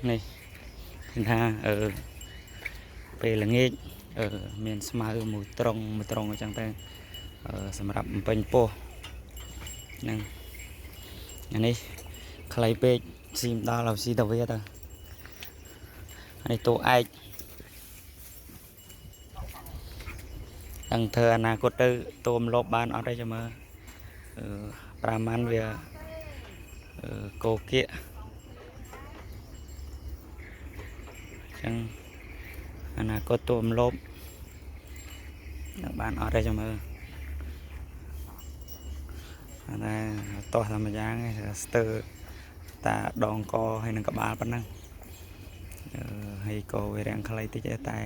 នេះឃើញថាអឺពេលល្ងាចអឺមានស្មៅមួយត្រង់មួយត្រង់អញ្ចឹងទៅអឺសម្រាប់បំពេញពោះហ្នឹងអានេះខ្លីពេកស៊ីមិនដល់ឲ្យស៊ីតាវាទៅអានេះតួឯកដឹងធ្វើអនាគតទៅតួមលបបានអត់ទេចាំមើលអឺប្រាម៉ាន់វាអឺកោគៀកអញ្ចឹងអនាគតតួមលបនឹងបានអត់ទេចាំមើលអាណាតោះតែម្យ៉ាងឯងស្ទើរតាដងកហើយនឹងក្បាលប៉ុណ្ណឹងអឺហើយកវារាំងខ្លីតិចទេតែ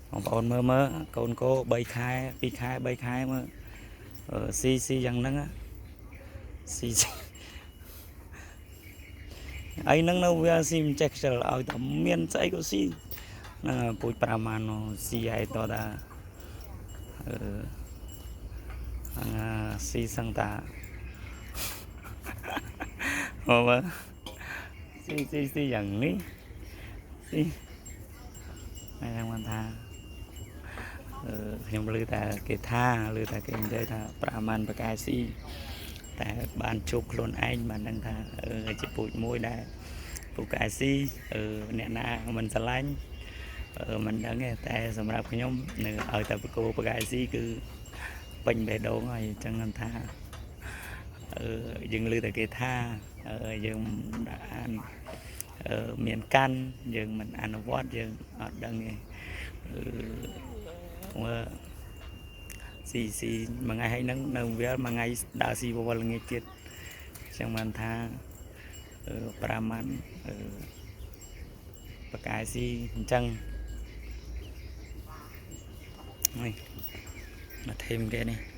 បងប្អូនមើលមើលកូនគោ3ខែ2ខែ3ខែមើលស៊ីស៊ីយ៉ាងហ្នឹងស៊ីស៊ីអីហ្នឹងនៅវាស៊ីមិនចេះខ្ជិលឲ្យតែមានស្អីក៏ស៊ីហ្នឹងពូជប្រាម៉ានស៊ីឲ្យតតាអឺស៊ីសឹងតាមើលស៊ីស៊ីស៊ីយ៉ាងនេះស៊ីហើយយ៉ាងមិនថាអឺខ្ញុំឮតែគេថាឮតែគេនិយាយថាប្រាម៉ានបកែស៊ីតែបានជួបខ្លួនឯងបានដឹងថាជាពូជមួយដែលពូកែស៊ីអឺអ្នកណាមិនស្រឡាញ់មិនដឹងទេតែសម្រាប់ខ្ញុំនៅឲ្យតែបកគោបកែស៊ីគឺពេញបេះដូងហើយអញ្ចឹងថាអឺយើងឮតែគេថាយើងអានមានកាន់យើងមិនអនុវត្តយើងអត់ដឹងទេអឺមើលស៊ីស៊ីមួយថ្ងៃហើយហ្នឹងនៅវាលមួយថ្ងៃដើរស៊ីវល់ល្ងាចទៀតអញ្ចឹងបានថាប្រាម៉ាន់អឺបកែស៊ីអញ្ចឹងនេះមកធីមគេនេះ